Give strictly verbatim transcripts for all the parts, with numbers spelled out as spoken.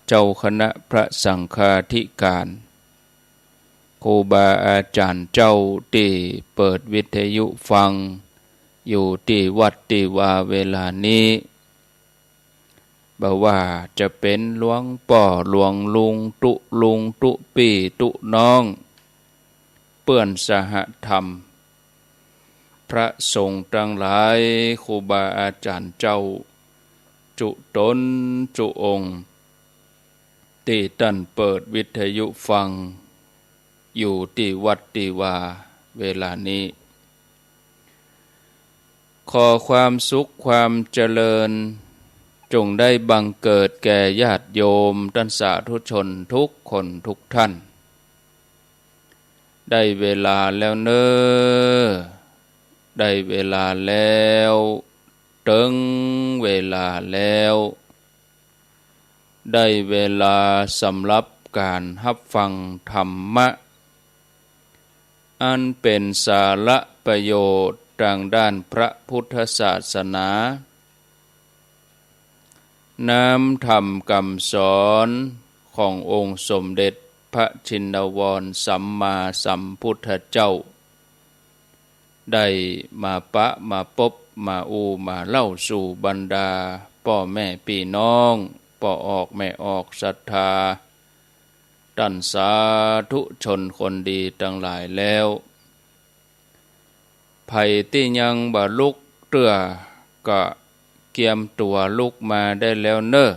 เจ้าคณะพระสังฆาธิการ ครูบาอาจ๋ารย์เจ้าตี้เปิดวิทยุฟังอยู่ตี้วัดตี้วาเวลานี้ บ่ว่าจะเป๋นหลวงป้อหลวงลุงตุ๊ลุงตุ๊ปี้ตุ๊น้อง เปื้อนสหธรรม พระสงฆ์ตังหลาย ครูบาอาจ๋ารย์เจ้า จุ๊ต๋นจุ๊องค์ ตี้ต้านเปิดวิทยุฟังอยู่ตี้วัดตี้วาเวลานี้ ขอความสุขความเจริญ จงได้บังเกิดแก่ญาติโยมต้านสาธุชนทุกคนทุกท่าน ได้เวลาแล้วเน่อ ได้เวลาแล้ว เติงเวลาแล้ว ได้เวลาสำหรับก๋านฮับฟังธรรมะ อันเป๋นสาระประโยชน์ตางด้านพระพุทธศาสนา น้ำธรรมกำสอนขององค์สมเด็จพระชินวรสัมมาสัมพุทธเจ้า ได้มาปะมาปบมาอู้มาเล่าสู่บรรดาป้อแม่ปี้น้อง ป้อออกแม่ออกศรัทธา ต้านสาธุชนคนดีตังหลายแล้ว ใผตี้ยังบ่ลุกเตื้อ ก็เกียมตั๋วลุกมาได้แล้วเน่อ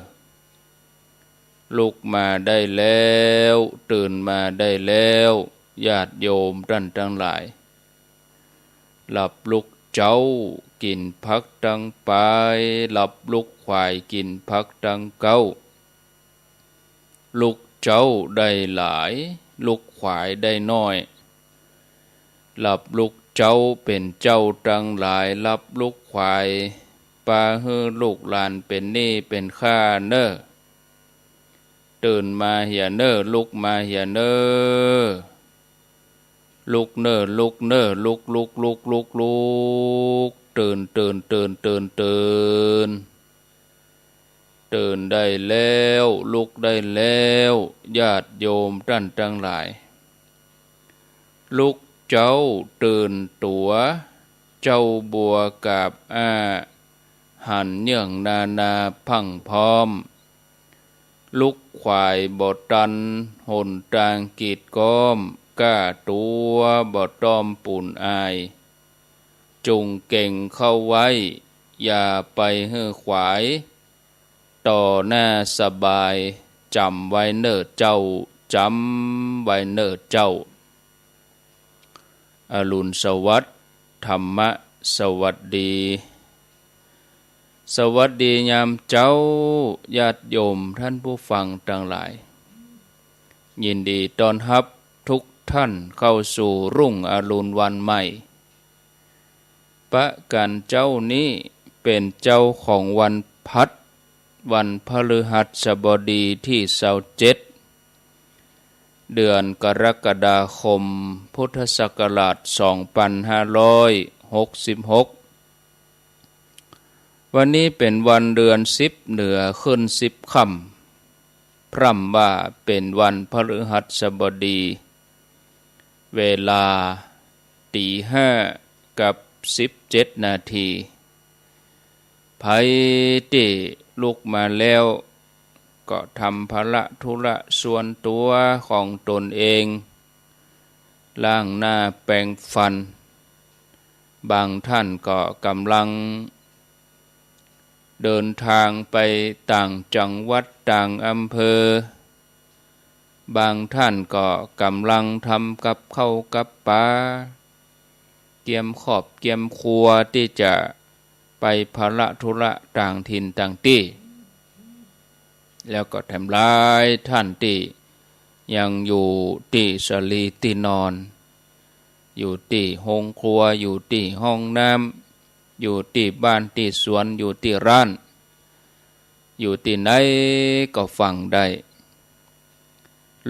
ลุกมาได้แล้ว ตื่นมาได้แล้ว ญาติโยมต้านตังหลาย หลับลุกเจ๊ากิ๋นผักตังปาย หลับลุกขวายกิ๋นผักตังเก๊า ลุกเจ๊าได้หลาย ลุกขวายได้น้อย หลับลุกเจ๊าเป๋นเจ้าตังหลาย หลับลุกขวาย ปาหื้อลูกหลานเป๋นหนี้เป๋นข้าเน่อ ตื่นมาเหียเน่อ ลุกมาเหียเน่อ ลุกเน่อ ลุกเน่อ ลุก ลุก ลุก ลุก ลุก ตื่น ตื่น ตื่น ตื่น ตื่น ตื่นได้แล้ว ลุกได้แล้ว ญาติโยมต้านตังหลาย ลุกเจ๊าตื่นตั๋ว เจ๊าบัวกาบอ้า หันเยื่องนานาพรั่งพร้อม ลุกขวายบ่ตัน หนตางกีดก๊อม ก้าตั๋วบ่ต้อมปูนอาย จุ่งเก๋งเข้าไว้ อย่าไปหื้อขวาย ต่อหน้าสบาย จ๋ำไว้เน่อเจ้า จ๋ำไว้เน่อเจ้า อรุณสวัสดิ์ ธรรมะสวัสดี สวัสดียามเจ๊า ญาติโยมต้านผู้ฟังตังหลาย ยินดีต้อนฮับทุกท่านเข้าสู่รุ่งอรุณวันใหม่ ประก๋านเจ๊านี้เป๋นเจ๊าของวันพัด วันพฤหัสบดีตี้ซาวเจ็ด เดือนกรกฎาคม พุทธศักราชสองปันห้าร้อยหกสิบหก วันนี้เป๋นวันเดือนสิบเหนือขึ้นสิบค่ำ พร่ำว่าเป๋นวันพฤหัสบดี เวลาตี๋ห้ากับสิบเจ็ดนาที ใผตี้ลุกมาแล้ว ก็ทำภาระธุระส่วนตั๋วของตนเอง ล้างหน้าแปรงฟัน บางท่านก็ก่ำลังเดินตางไปต่างจังหวัดต่างอำเภอ บางท่านก็ก่ำลังทำกับข้าวกับป๋า เกียมครอบเกียมครัวตี้จะไปภาระธุระต่างถิ่นต่างตี้ แล้วก็แถมหลายท่านตี้ยังอยู่ตี้สะหลีตี้นอน อยู่ตี้โฮงครัว อยู่ตี้ห้องน้ำ อยู่ตี้บ้านตี้สวน อยู่ตี้ร้าน อยู่ตี้ไหนก็ฟังได้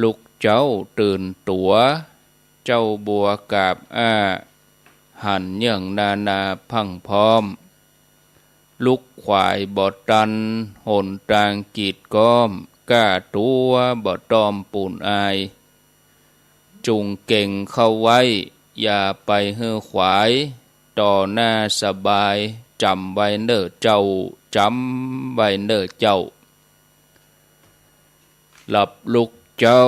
ลุกเจ๊าตื่นตั๋ว เจ๊าบัวกาบอ้า หันเยื่องนานาพรั่งพร้อม ลุกขวายบ่ตัน หนตางกีดก๊อม ก้าตั๋วบ่ต้องปูนอาย จุ่งเก่งเข้าไว้ อย่าไปหื้อขวาย ต่อหน้าสบาย จ๋ำไว้เน่อเจ้า จ๋ำไว้เน่อเจ้า หลับลุกเจ๊า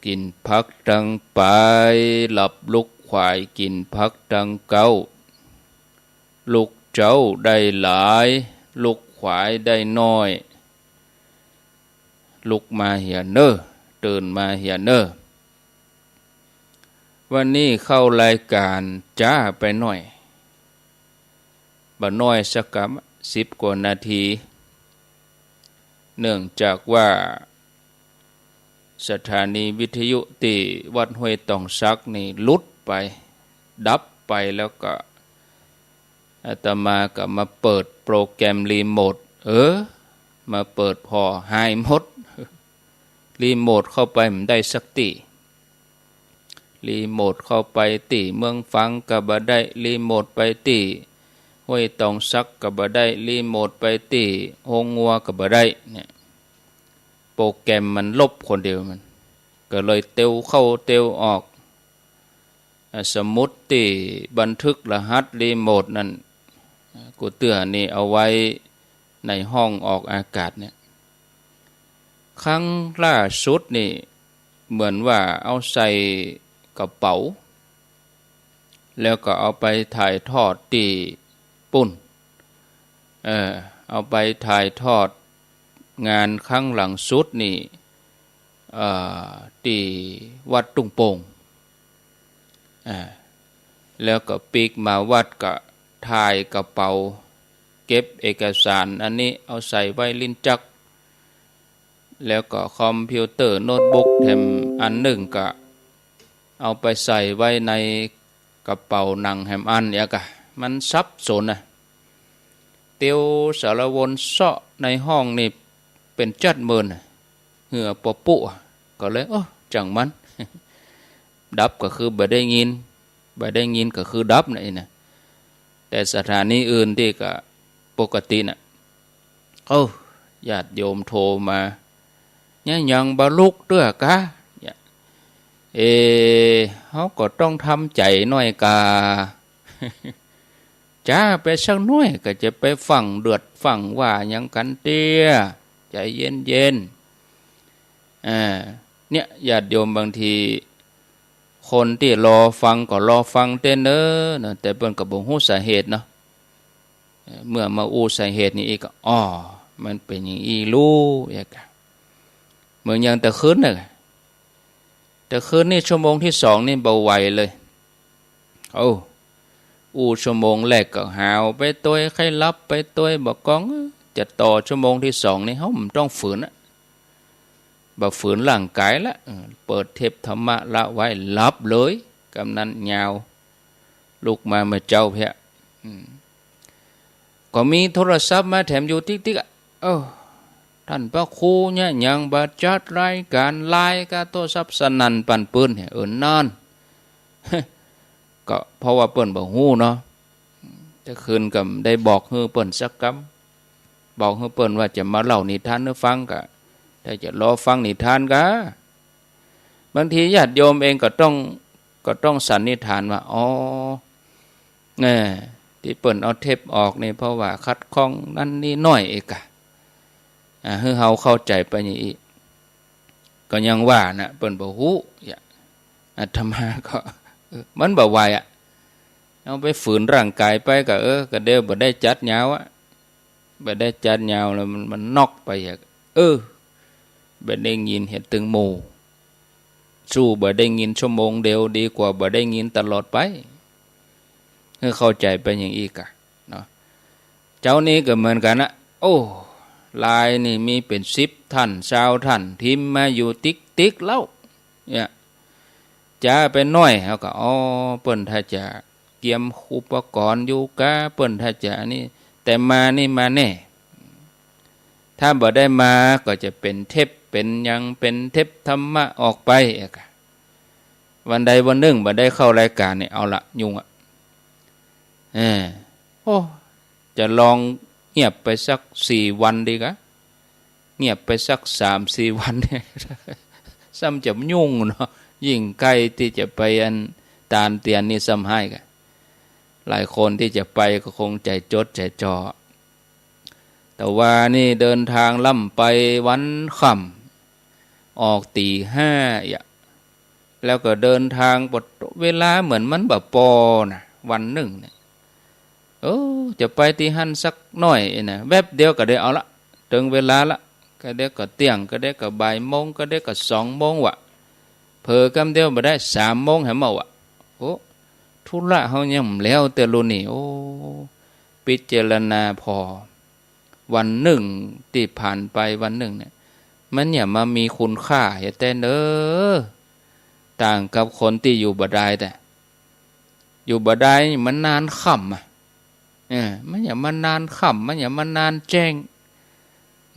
กิ๋นผักตังปาย หลับลุกขวาย กิ๋นผักตังเก๊า ลุกเจ๊าได้หลาย ลุกขวายได้น้อย ลุกมาเหียเน่อ ตื่นมาเหียเน่อ วันนี้เข้ารายก๋านจ๊าไปหน้อย บ่น้อยสักกำ สิบกว่านาที เนื่องจากว่า สถานีวิทยุตี้วัดห้วยตองสักนี่หลุดไป ดับไป แล้วก็ อาตมาก็มาเปิดโปรแกรมรีโมท เออ มาเปิดผ่อหายหมด รีโมทเข้าไปบ่ได้สักตี้ รีโมทเข้าไปตี้เมืองฝางก็บ่ได้ รีโมทไปตี้ห้วยตองสักก็บ่ได้ รีโมทไปตี้โฮงงัวก็บ่ได้ เนี่ย โปรแกรมมันลบคนเดียวมัน ก็เลยเตียวเข้าเตียวออก อ่ะ สมุดตี้บันทึกรหัสรีโมทนั่น อ่ะ กูเตื้อนี่เอาไว้ในห้องออกอากาศเนี่ย ครั้งล่าสุดนี่เหมือนว่าเอาใส่กระเป๋า แล้วก็เอาไปถ่ายทอดตี้ปุ้น เออ เอาไปถ่ายทอดงานครั้งหลังสุดนี่ เอ่อ ตี้วัดตุ้งโป่ง อ่า แล้วก็ปิ๊กมาวัดก็ถ่ายกระเป๋า เก็บเอกสารอันนี้เอาใส่ไว้ลิ้นจัก แล้วก็คอมพิวเตอร์โน้ตบุ๊กแถมอันนึ่งก็เอาไปใส่ไว้ในกระเป๋าหนังแถมอันเนี้ยกะ มันสับสนน่ะ เตียวสารวนเซาะในห้องนี่เป๋นจั๊ดเมินน่ะ เหื่อปอปุ๊อะ ก็เลย โอ้ จ่างมัน ดับก็คือบ่ได้ยิน บ่ได้ยินก็คือดับน่ะ อี้น่ะ แต่สถานีอื่นตี้ก็ปกติน่ะ โอ้ ญาติโยมโทรมา เยียะหยังบ่ลุกเตื้อกา เยียะ เอ เฮาก็ต้องทำใจ๋หน้อยกา จ๊าไปสักหน้อยก็จะไปฟั่งเดือดฟั่งว่าหยังกั๋นเตื้อ ใจ๋เย็นๆ อ่า เนี่ย ญาติโยมบางที คนตี้รอฟังก็รอฟังเต๊อะเน่อเนาะ แต่เปิ้นก็บ่ฮู้สาเหตุเนาะ เอ่อ เมื่อมาอู้สาเหตุนี่อีกก็ อ้อ มันเป๋นอย่างอี้ลูเยียะกะ เหมือนอย่างแต่คืนน่ะ แต่คืนนี่ชั่วโมงตี้สองนี่บ่ไหวเลย โอ้ อู้ชั่วโมงแรกก็หาวไปตวย ใค่หลับไปตวย บ่กอง จะต่อชั่วโมงตี้สองนี่ เฮาบ่ต้องฝืนอะ บ่ฝืนร่างก๋ายละ เออ เปิดเทปธรรมะละไว้ หลับเลย กำนั้นยาว ลุกมาเมื่อเจ๊าเปี้ย อืม ก็มีโทรศัพท์มาแถมอยู่ติ๊กๆ อะ เออ ต้านพระครูเนี่ยยังบ่จัดรายก๋านไลน์ ก็โทรศัพท์สนั่นปั่นปื๊นเนี่ย เออ นั่น ก็เพราะว่าเปิ้นบ่ฮู้เนาะ แต่คืนก็บ่ได้บอกหื้อเปิ้นสักกำ บอกหื้อเปิ้นว่าจะมาเล่านิทานหื้อฟังกะ ถ้าจะรอฟังนิทานกะ บางทีญาติโยมเองก็ต้อง ก็ต้องสันนิษฐานว่า อ๋อ เออ ตี้เปิ้นเอาเทปออกนี่ เพราะว่าขัดข้องนั้นนี่หน้อยเอกอะ อ่า หื้อเฮาเข้าใจ๋ไปอย่างอี้ ก็ยังว่าน่ะ เปิ้นบ่ฮู้ เยียะ อาตมาก็ เออ มันบ่ไหวอะ เอาไปฝืนร่างก๋ายไปก็ เออ ก็เดี๋ยวบ่ได้จัดยาวอะ บ่ได้จัดยาวแล้วมัน มันน็อกไปอะ เออ บ่ได้ยินเหียตึงหมู่ สู้บ่ได้ยินชั่วโมงเดียว ดีกว่าบ่ได้ยินตลอดไป หื้อเข้าใจ๋ไปอย่างอี้กะ เนาะ เจ๊านี้ก็เหมือนกั๋นนะ โอ้ ไลน์นี่มีเป๋นสิบต้าน ซาวต้าน พิมพ์มาอยู่ติ๊กๆ แล้ว เนี่ย จ๊าไปหน้อย เฮาก็ อ๋อ เปิ้นถ้าจะเกียมอุปกรณ์อยู่กา เปิ้นถ้าจะอันนี้ แต่มานี่มาแน่ ถ้าบ่ได้มาก็จะเป๋นเทป เป๋นหยัง เป๋นเทปธรรมะออกไป เอกอะ วันใดวันนึ่งบ่ได้เข้ารายก๋านนี่ เอาละ ยุ่งอะ เออ โอ้ จะลองเงียบไปสักสี่วันดีกะ เงียบไปสักสามสี่วัน ซ้ำจะยุ่งเนาะ ยิ่งใก้ตี้จะไปอันตานเตียนนี่ซ้ำฮ้ายกะ หลายคนตี้จะไปก็คงใจ๋จดใจ๋จ่อ แต่ว่านี่เดินตางล่ำไปวันค่ำ ออกตี๋ห้าอะ แล้วก็เดินตางปด เวลาเหมือนมันบ่ปอนะ วันนึ่งเนี่ย เออ จะไปตี้หั้นสักหน้อยนะ แวบเดียวก็ได้เอาละ เถิงเวลาละ กะเดะก็เตี้ยง กะเดะก็บ่ายโมง กะเดะก็สองโมงวะ เผลอกำเดียวบ่ได้สามโมงแหมวะ โอ้ ธุระเฮายังบ่แล้วเตื้อลุนี่ โอ้ พิจารณาผ่อ วันนึ่งตี้ผ่านไปวันนึ่งเนี่ย มันอย่ามามีคุณค่าเหียแต๊เน่อ ต่างกับคนตี้อยู่บ่ดายแต๊ อยู่บ่ดายนี่มันนานค่ำอะ เออ มันอย่ามานานค่ำ มันอย่ามานานแจ้ง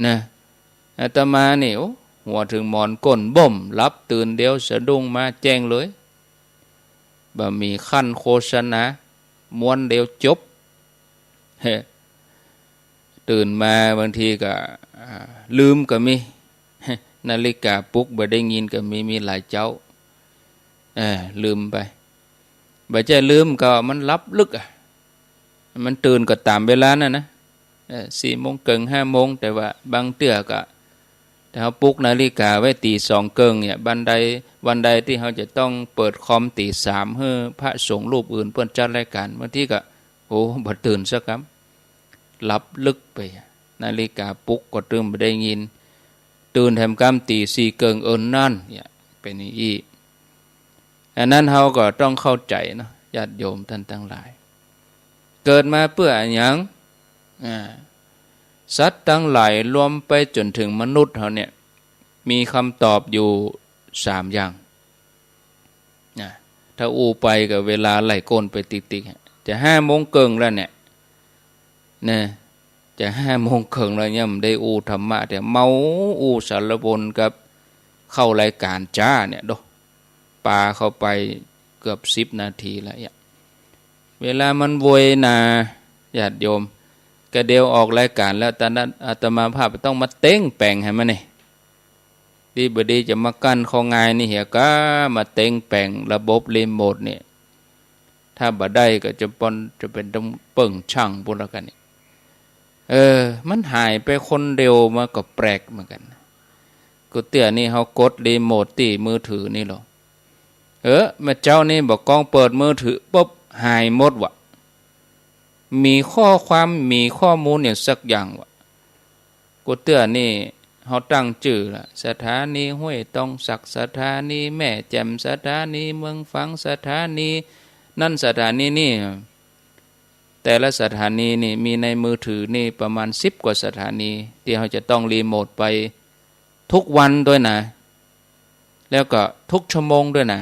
นะ อาตมานี่ โอ้ หัวเถิงหมอนก้นบ่ม หลับตื่นเดียวสะดุ้งมาแจ้งเลย บ่มีขั้นโฆษณา ม้วนเดียวจบ เฮ้ ตื่นมาบางทีก็ อ่า ลืมก็มี นาฬิกาปลุกบ่ได้ยินก็มี มีหลายเจ๊า เออ ลืมไป บ่ใจ้ลืมก็มันหลับลึกอะ มันตื่นก็ต๋ามเวลานั้นนะ เออ สี่โมงเกิ่ง ห้าโมง แต่ว่าบางเตื้อก็ ถ้าเฮาปลุกนาฬิกาไว้ตี๋สองเกิ่งเนี่ย วันใด วันใดตี้เฮาจะต้องเปิดคอมตี๋สาม หื้อพระสงฆ์รูปอื่นเปิ้นจัดรายก๋าน บางทีก็ โอ้ บ่ตื่นสักกำ หลับลึกไป นาฬิกาปลุกก็ตึงบ่ได้ยิน ตื่นแถมกำตี๋สี่เกิ่ง เอิ้นนั่นเนี่ย เป๋นอย่างอี้ อันนั้นเฮาก็ต้องเข้าใจ๋เนาะ ญาติโยมต้านตังหลาย เกิดมาเปื้ออะหยัง อ่า สัตว์ตังหลายรวมไปจ๋นเถิงมนุษย์เฮาเนี่ย มีกำตอบอยู่สามอย่าง นะ ถ้าอู้ไปก็เวลาไหลก้นไปติ๊กๆ ฮะ จะห้าโมงเกิ่งแล้วเนี่ย นะ จะห้าโมงเกิ่งแล้วยังบ่ได้อู้ธรรมะ แต่เมาอู้สารพลกับเข้ารายก๋านจ๊าเนี่ย โด ปาเข้าไปเกือบสิบนาทีแล้วเนี่ย เวลามันโวยนา ญาติโยม กะเดียวออกรายก๋านแล้ว ต๋อนนั้นอาตมาภาพต้องมาเต๊งแป๋งหื้อมันนี่ ดีบ่ดีจะมากั้นข้องายนี่เหียกา มาเต๊งแป๋งระบบรีโมทเนี่ย ถ้าบ่ได้ก็จะปอน จะเป๋นต้องเปิ้งชั่งปู้นแล้วกั๋นนี่ เออ มันหายไปคนเดียว มันก็แปลกเหมือนกั๋น กูเตื้อนี่เฮากดรีโมทตี้มือถือนี่ลอ เออ แม่เจ้านี่บ่ากองเปิดมือถือปุ๊บ หายหมดวะ มีข้อความ มีข้อมูลอย่างสักอย่างวะ กูเตื้อนี่เฮาตั้งจื้อละ สถานีห้วยตองสัก สถานีแม่แจ่ม สถานีเมืองฝาง สถานีนั้น สถานีนี่ แต่ละสถานีนี่มีในมือถือนี่ประมาณสิบกว่าสถานี ตี้เฮาจะต้องรีโมทไปทุกวันตวยนะ แล้วก็ทุกชั่วโมงตวยนะ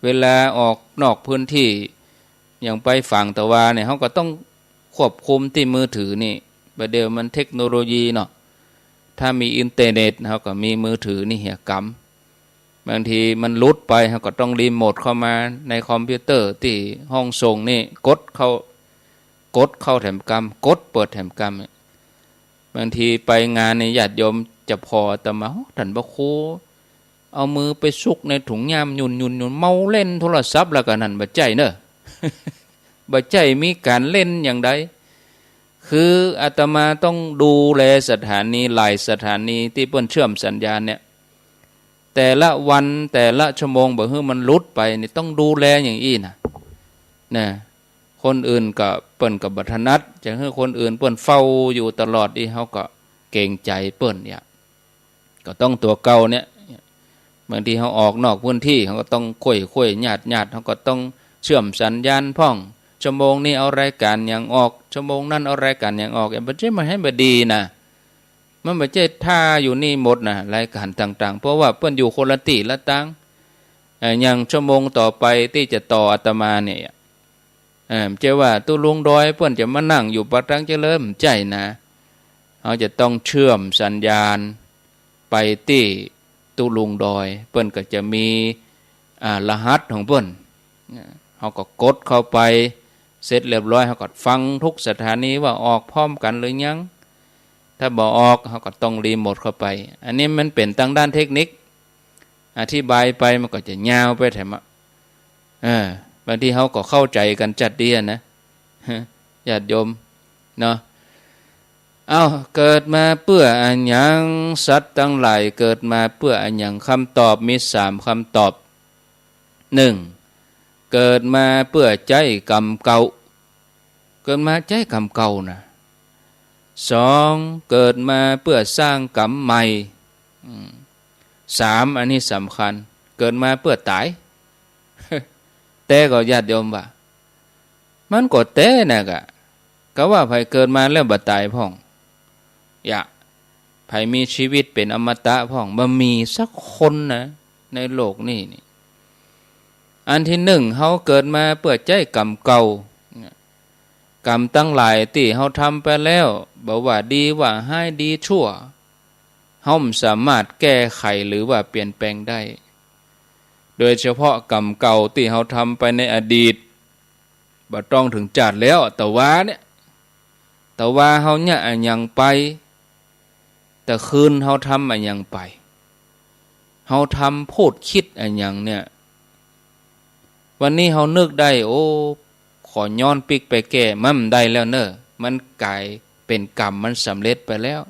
เวลาออกนอกพื้นตี้ อย่างไปฝางตะวาเนี่ย เฮาก็ต้องควบคุมตี้มือถือนี่ บ่าเดี่ยวมันเทคโนโลยีเนาะ ถ้ามีอินเทอร์เน็ต เฮาก็มีมือถือนี่เหียกำ บางทีมันหลุดไป เฮาก็ต้องรีโมทเข้ามาในคอมพิวเตอร์ตี้ห้องส่งนี่ กดเข้า กดเข้าแถมกำ กดเปิดแถมกำ บางทีไปงานนี่ญาติโยมจะผ่ออาตมา โอ้ ต้านพระครู เอามือไปซุกในถุงย่าม หยุ่นๆๆ เมาเล่นโทรศัพท์แล้วก็นั่น บ่ใจ้เน่อ บ่ใจ้มีก๋านเล่นอย่างใด คืออาตมาต้องดูแลสถานีหลายสถานีตี้เปิ้นเชื่อมสัญญาณเนี่ย แต่ละวันแต่ละชั่วโมงบ่หื้อมันหลุดไปนี่ ต้องดูแลอย่างอี้นะ นะ คนอื่นก็ เปิ้นก็บ่ถนัด จะหื้อคนอื่นเปิ้นเฝ้าอยู่ตลอดอี้ เฮาก็เกรงใจ๋เปิ้นเนี่ย ก็ต้องตั๋วเก่าเนี่ย บางทีเฮาออกนอกพื้นตี้ เฮาก็ต้องค่อยๆ ญาติๆ เฮาก็ต้องเชื่อมสัญญาณพ่อง ชั่วโมงนี้เอารายก๋านหยังออก ชั่วโมงนั้นเอารายก๋านหยังออก บ่ใจ้มันหื้อบ่ดีนะ มันบ่ใจ้ถ้าอยู่นี่หมดนะ รายก๋านต่างๆ เพราะว่าเปิ้นอยู่คนละตี้ละตาง เอ่อ อย่างชั่วโมงต่อไปตี้จะต่ออาตมาเนี่ย เอ่อ บ่ใจ้ว่าตุ๊ลุงดอยเปิ้นจะมานั่งอยู่ป่าตังเจริญ บ่ใจ้นะ เฮาจะต้องเชื่อมสัญญาณไปตี้ตุ๊ลุงดอย เปิ้นก็จะมี อ่า รหัสของเปิ้น เฮาก็กดเข้าไป เสร็จเรียบร้อย เฮาก็ฟังทุกสถานีว่าออกพร้อมกั๋นหรือยัง ถ ถ้าบ่ออก เฮาก็ต้องรีโมทเข้าไป อันนี้มันเป๋นตางด้านเทคนิค อธิบายไปมันก็จะยาวไปแถมอะ เออ บางทีเฮาก็เข้าใจ๋กั๋นจั๊ดเดียนะ ญาติโยม เนาะ เอ้า เกิดมาเปื้ออะหยัง สัตว์ตังหลายเกิดมาเปื้ออะหยัง กำตอบมีสามกำตอบ นึ่ง เกิดมาเปื้อใจ๊ก๋รรมเก่า เกิดมาใจ๊ก๋รรมเก่านะ สอง เกิดมาเปื้อสร้างก๋รรมใหม่ อืม สาม อันนี้สำคัญ เกิดมาเปื้อต๋าย แต๊ก่อญาติโยมว่า มันก็แต๊นะกะ กาว่าใผเกิดมาแล้วบ่ต๋ายพ่อง อย่า ใผมีชีวิตเป๋นอมตะพ่อง บ่มีสักคนนะ ในโลกนี้นี่ อันตี้นึ่ง เฮาเกิดมาเปื้อใจ๊ก๋รรมเก่า ก๋รรมตังหลายตี้เฮาทำไปแล้ว บ่ว่าดีว่าฮ้าย ดีชั่ว เฮาบ่สามารถแก้ไขหรือว่าเปลี่ยนแปลงได้ โดยเฉพาะก๋รรมเก่าตี้เฮาทำไปในอดีต บ่ต้องเถิงจาติแล้ว ตะวาเนี่ย ตะวาเฮาเยียะอะหยังไป ตะคืนเฮาทำอะหยังไป เฮาทำพูดกึ๊ดอะหยังเนี่ย วันนี้เฮานึกได้ โอ้ ขอย้อนปิ๊กไปแก้ มันบ่ได้แล้วเน่อ มันก๋ายเป๋นก๋รรม มันสำเร็จไปแล้ว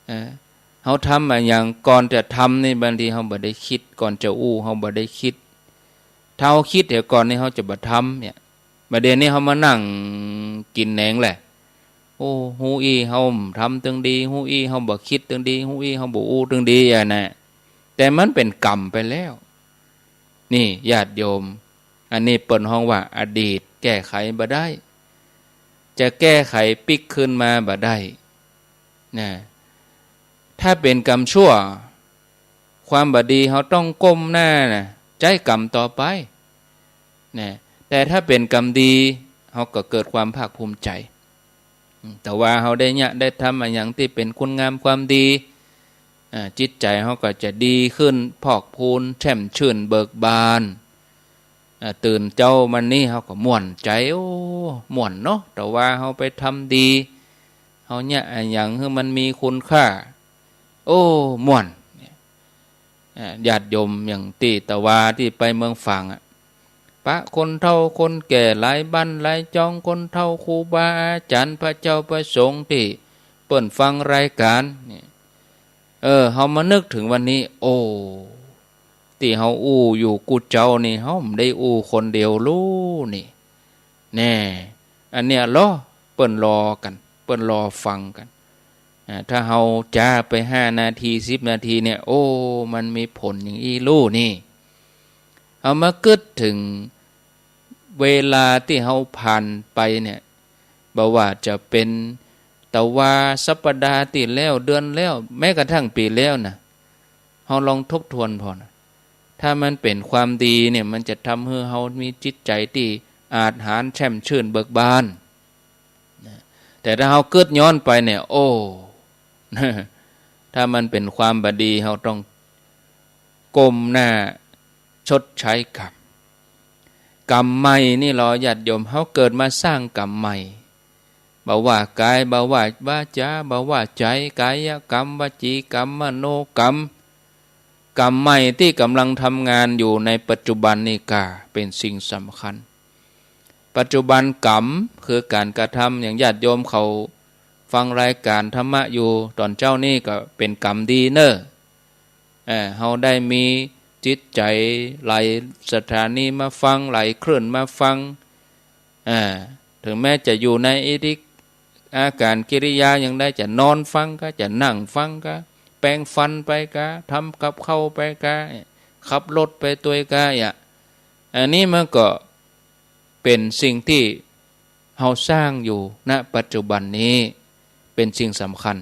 เออ เฮาทำอะหยัง ก่อนจะทำนี่บางทีเฮาบ่ได้กึ๊ด ก่อนจะอู้เฮาบ่ได้กึ๊ด ถ้าเฮากึ๊ดเหียก่อนนี่เฮาจะบ่ทำเนี่ย บ่าเดี่ยวนี้เฮามานั่งกิ๋นแหนงแหละ โอ้ ฮู้อี้เฮาบ่ทำตึงดี ฮู้อี้เฮาบ่กึ๊ดตึงดี ฮู้อี้เฮาบ่อู้ตึงดีอะนะ แต่มันเป๋นก๋รรมไปแล้ว นี่ญาติโยม อันนี้เปิ้นฮ้องว่าอดีตแก้ไขบ่ได้ จะแก้ไขปิ๊กคืนมาบ่ได้ นะ ถ้าเป๋นก๋รรมชั่ว ความบ่ดีเฮาต้องก้มหน้านะ ใจ๊ก๋รรมต่อไป นะ แต่ถ้าเป๋นก๋รรมดี เฮาก็เกิดความภาคภูมิใจ๋ อืม ตะวาเฮาได้เยียะได้ทำอะหยังตี้เป๋นคุณงามความดี อ่า จิตใจ๋เฮาก็จะดีขึ้น พอกพูน แจ่มชื่นเบิกบาน อ่า ตื่นเจ๊ามานี่เฮาก็ม่วนใจ๋ โอ้ ม่วนเนาะ ตะวาเฮาไปทำดี เฮาเยียะอะหยังหื้อมันมีคุณค่า โอ้ ม่วน เนี่ย อ่า ญาติโยมอย่างตี้ตะวาตี้ไปเมืองฝางอะ ปะคนเฒ่าคนแก่หลายบ้านหลายจอง คนเฒ่าครูบาอาจ๋ารย์ พระเจ้าพระสงฆ์ตี้เปิ้นฟังรายก๋านนี่ เออ เฮามานึกเถิงวันนี้ โอ้ ตี้เฮาอู้อยู่กู้เจ๊านี่ เฮาบ่ได้อู้คนเดียวลู้นี่ แน่ อันเนี้ยลอ เปิ้นลอกั๋น เปิ้นลอฟังกั๋น อ่า ถ้าเฮาจ๊าไปห้านาที สิบนาทีเนี่ย โอ้ มันมีผลอย่างอี้ลู้นี่ เฮามากึ๊ดเถิงเวลาตี้เฮาผ่านไปเนี่ย บ่ว่าจะเป๋นตะวา สัปดาห์ตี้แล้ว เดือนแล้ว แม้กระทั่งปี๋แล้วนะ เฮาลองทบทวนผ่อนะ ถ้ามันเป๋นความดีเนี่ย มันจะทำหื้อเฮามีจิตใจ๋ตี้อาจหาญแจ่มชื่นเบิกบาน นะ แต่ถ้าเฮากึ๊ดย้อนไปเนี่ย โอ้ ถ้ามันเป๋นความบ่ดี เฮาต้องก้มหน้าชดใช้กรรม กรรมใหม่นี่ลอ ญาติโยม เฮาเกิดมาสร้างกรรมใหม่ บ่ว่ากาย บ่ว่าวาจา บ่ว่าใจ๋ กายกรรม วจีกรรม มโนกรรม กรรมใหม่ตี้ก่ำลังทำงานอยู่ในปัจจุบันนี่ก้าเป๋นสิ่งสำคัญ ปัจจุบันกรรมคือก๋านกระทำ อย่างญาติโยมเขาฟังรายก๋านธรรมะอยู่ต๋อนเจ๊านี่ก็เป๋นกรรมดีเน่อ เอ่อ เฮาได้มีจิตใจ๋ไหลสถานีมาฟัง ไหลคลื่นมาฟัง อ่า เถิงแม้จะอยู่ในอิริยาบถ อาก๋านกิริยาอย่างใด จะนอนฟังกา จะนั่งฟังกา แปรงฟันไปกา ทำกับข้าวไปกา ขับรถไปตวยกา อะ อันนี้มันก็เป๋นสิ่งตี้เฮาสร้างอยู่ ณ ปัจจุบันนี้ เป๋นสิ่งสำคัญ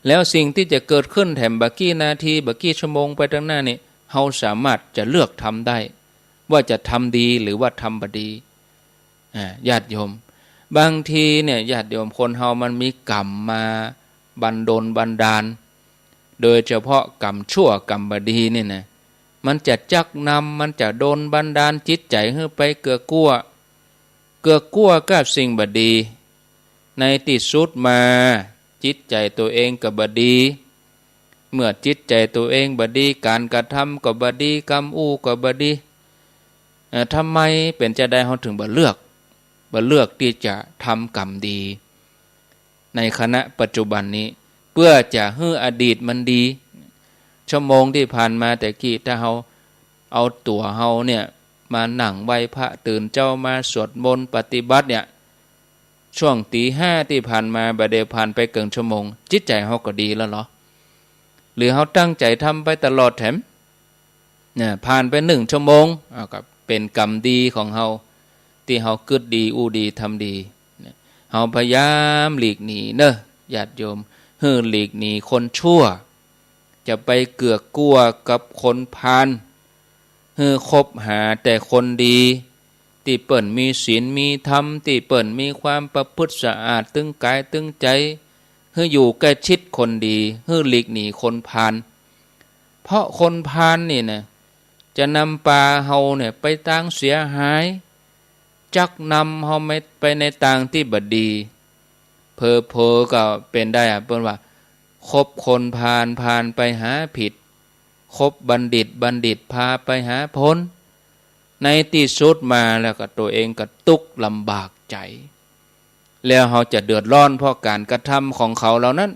แล้วสิ่งตี้จะเกิดขึ้นแถมบ่ากี้นาที บ่ากี้ชั่วโมงไปตางหน้านี่ เฮาสามารถจะเลือกทำได้ ว่าจะทำดีหรือว่าทำบ่ดี อ่า ญาติโยม บางทีเนี่ย ญาติโยม คนเฮามันมีกรรมมาบันดลบันดาล โดยเฉพาะกรรมชั่วกรรมบ่ดีนี่นะ มันจะจักนำ มันจะดลบันดาลจิตใจ๋หื้อไปเกื้อกู้ เกื้อกู้กับสิ่งบ่ดี ในตี้สุดมา จิตใจ๋ตั๋วเองก็บ่ดี เมื่อจิตใจ๋ตั๋วเองบ่ดี ก๋านกระทำก็บ่ดี กำอู้ก็บ่ดี เอ่อ ทำไมเป๋นจาใดเฮาเถิงบ่เลือก บ่เลือกตี้จะทำกรรมดี ในขณะปัจจุบันนี้ เปื้อจะหื้ออดีตมันดี ชั่วโมงตี้ผ่านมาแต่กี้ ถ้าเฮาเอาตั๋วเฮาเนี่ยมานั่งไหว้พระ ตื่นเจ๊ามาสวดมนต์ปฏิบัติเนี่ย ช่วงตี๋ห้าตี้ผ่านมา บ่าเดี่ยวผ่านไปเกิ่งชั่วโมง จิตใจ๋เฮาก็ดีแล้วเหรอ หรือเฮาตั้งใจ๋ทำไปตลอดแถม เนี่ย ผ่านไปนึ่งชั่วโมง อ้าว ก็เป๋นกรรมดีของเฮา ตี้เฮากึ๊ดดี อู้ดี ทำดี เนี่ย เฮาพยายามหลีกหนีเนาะ ญาติโยม หื้อหลีกหนีคนชั่ว จะไปเกือกกั๊วกับคนพาล หื้อคบหาแต่คนดี ตี้เปิ้นมีศีลมีธรรม ตี้เปิ้นมีความประพฤติสะอาดตึงก๋ายตึงใจ๋ หื้ออยู่ใก้ชิดคนดี หื้อหลีกหนีคนพาล เพราะคนพาลนี่นะ จะนำปาเฮาเนี่ยไปตางเสียหาย จักนำเฮาไปในตางตี้บ่ดี เผลอๆ ก็เป๋นได้อะ เปิ้นว่า คบคนพาล พาลไปหาผิด คบบัณฑิต บัณฑิตพาไปหาผล ในตี้สุดมาแล้วก็ตั๋วเองก็ตุ๊กข์ลำบากใจ๋ แล้วเฮาจะเดือดร้อนเพราะก๋านกระทำของเขาเหล่านั้น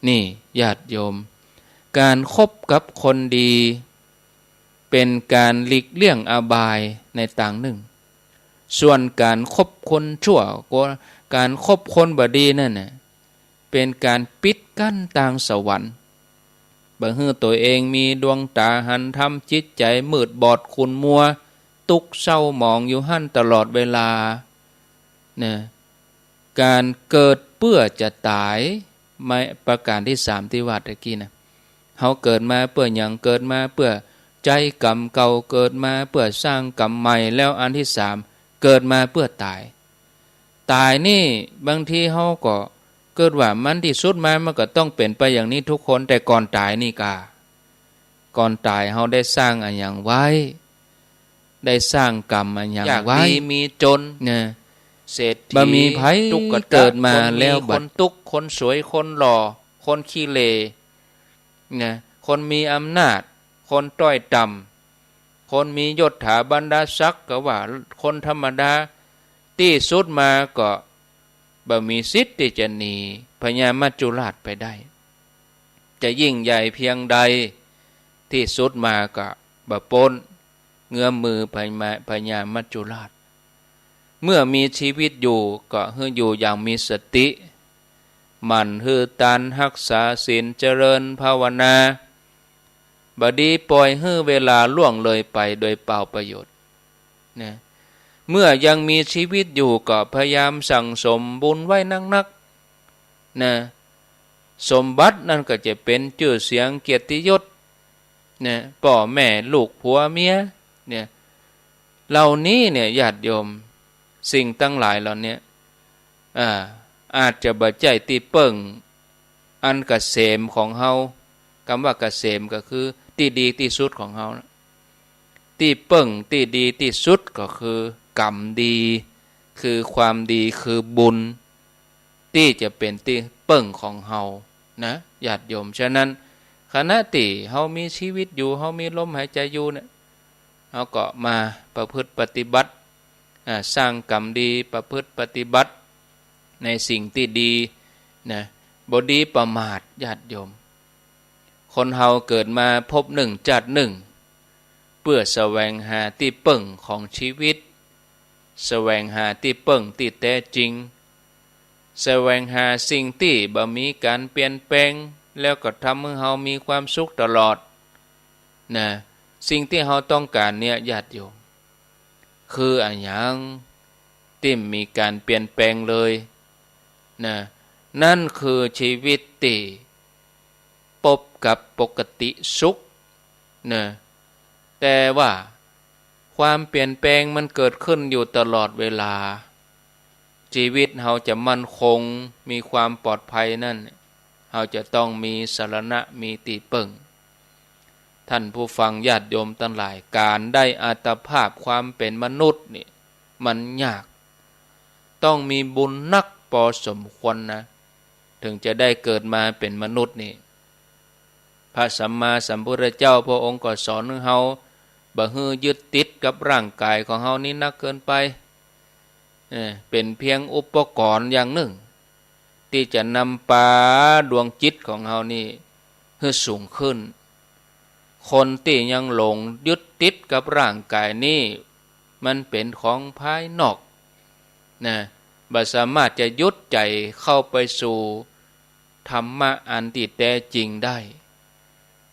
นี่ ญาติโยม ก๋านคบกับคนดี เป๋นก๋านหลีกเลี่ยงอบายในตางนึ่ง ส่วนก๋านคบคนชั่ว กั๊วก๋านคบคนบ่ดีนั่นน่ะ เป๋นก๋านปิดกั้นตางสวรรค์ บ่หื้อตั๋วเองมีดวงต๋าหันธรรม จิตใจ๋มืดบอดขุ่นมัว ตุ๊กข์เศร้าหมองอยู่หั้นตลอดเวลา นะ ก๋านเกิดเปื้อจะต๋าย ไม่ ประก๋านตี้สามตี้ว่าตะกี้นะ เฮาเกิดมาเปื้อหยัง เกิดมาเปื้อใจ๊กรรมเก่า เกิดมาเปื้อสร้างกรรมใหม่ แล้วอันตี้สาม เกิดมาเปื้อต๋าย ต๋ายนี่บางทีเฮาก็กึ๊ดว่ามันตี้สุดมามันก็ต้องเป๋นไปอย่างนี้ทุกคน แต่ก่อนต๋ายนี่กา ก่อนต๋ายเฮาได้สร้างอะหยังไว้ ได้สร้างกรรมอะหยังไว้ ยากดีมีจน นะ เศรษฐี บ่มีใผ ตุ๊กตะ เกิดมาแล้ว คนมี บัด คนตุ๊กข์ คนสวย คนหล่อ คนขี้เหร่ นะ คนมีอำนาจ คนต้อยต่ำ คนมียศถาบรรดาศักดิ์ ก็ว่าคนธรรมดา ตี้สุดมาก็บ่มีสิทธิ์ตี้จะหนีพญามัจจุราชไปได้ จะยิ่งใหญ่เพียงใด ตี้สุดมาก็บ่ป๊นเงื้อมมือพญา พญามัจจุราช เมื่อมีชีวิตอยู่ก็หื้ออยู่อย่างมีสติ หมั่นหื้อตาน ฮักษาศีล เจริญภาวนา บ่ดีป่อยหื้อเวลาล่วงเลยไปโดยเปล่าประโยชน์ นะ เมื่อยังมีชีวิตอยู่ก็พยายามสั่งสมบุญไว้นักๆ นะ สมบัตินั่นก็จะเป๋นจื้อเสียงเกียรติยศ เนี่ย ป้อแม่ลูกผัวเมีย เนี่ย เหล่านี้เนี่ย ญาติโยม สิ่งตังหลายเหล่านี้ อ่า อาจจะบ่ใจ้ตี้เปิ้งอันเกษมของเฮา กำว่าเกษมก็คือตี้ดีตี้สุดของเฮานะ ตี้เปิ้งตี้ดีตี้สุดก็คือกรรมดี คือความดี คือบุญ ตี้จะเป๋นตี้เปิ้งของเฮานะ ญาติโยม ฉะนั้น ขณะตี้เฮามีชีวิตอยู่ เฮามีลมหายใจ๋อยู่เนี่ย เฮาก็มาประพฤติปฏิบัติ อ่า สร้างกรรมดี ประพฤติปฏิบัติในสิ่งตี้ดีนะ บ่ดีประมาท ญาติโยม คนเฮาเกิดมาภพนึ่งจาตินึ่ง เปื้อแสวงหาตี้เปิ้งของชีวิต แสวงหาตี้เปิ้งตี้แต๊จริง แสวงหาสิ่งตี้บ่มีก๋านเปลี่ยนแปลง แล้วก็ทำหื้อเฮามีความสุขตลอด นะ สิ่งตี้เฮาต้องก๋านเนี่ย ญาติโยม คืออะหยัง ตี้บ่มีก๋านเปลี่ยนแปลงเลย นะ นั่นคือชีวิตตี้ปบกับปกติสุข นะ แต่ว่าความเปลี่ยนแปลงมันเกิดขึ้นอยู่ตลอดเวลา ชีวิตเฮาจะมั่นคง มีความปลอดภัยนั่น เฮาจะต้องมีสรณะ มีตี้เปิ้ง ท่านผู้ฟังญาติโยมตังหลาย ก๋านได้อัตภาพความเป๋นมนุษย์นี่ มันยาก ต้องมีบุญนักปอสมควรนะ เถิงจะได้เกิดมาเป๋นมนุษย์นี่ พระสัมมาสัมพุทธเจ้าพระองค์ก็สอนหื้อเฮาบ่หื้อยึดติดกับร่างก๋ายของเฮานี้นักเกินไป เออ เป๋นเพียงอุปกรณ์อย่างนึ่ง ตี้จะนำปาดวงจิตของเฮานี้หื้อสูงขึ้น คนตี้ยังหลงยึดติดกับร่างก๋ายนี้ มันเป๋นของภายนอก นะ บ่สามารถจะหยุดใจ๋เข้าไปสู่ธรรมะอันตี้แต๊จริงได้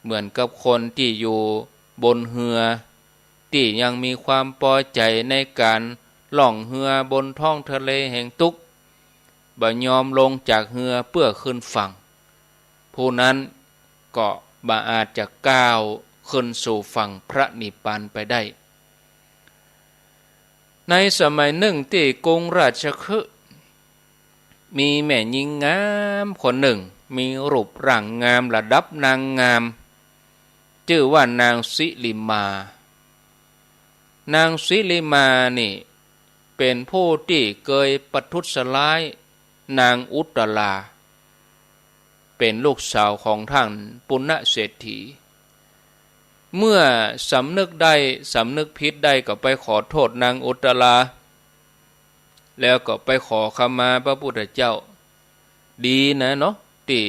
เหมือนกับคนตี้อยู่บนเฮือ ตี้ยังมีความปอใจ๋ในก๋านล่องเฮือบนท้องทะเลแห่งตุ๊กข์ บ่ยอมลงจากเฮือเปื้อขึ้นฝั่ง ผู้นั้นก็บ่อาจจะก้าวขึ้นสู่ฝั่งพระนิพพานไปได้ ในสมัยนึ่งตี้กรุงราชคฤห์ มีแม่ญิงงามคนนึ่ง มีรูปร่างงามระดับนางงาม จื้อว่านางสิริมา นางสิริมานี่เป๋นผู้ตี้เกยประทุษร้ายนางอุตตรา เป๋นลูกสาวของต้านปุณณเศรษฐี เมื่อสำนึกได้ สำนึกผิดได้ก็ไปขอโต้ษนางอุตตรา แล้วก็ไปขอขมาพระพุทธเจ้า ดีนะเนาะ ตี้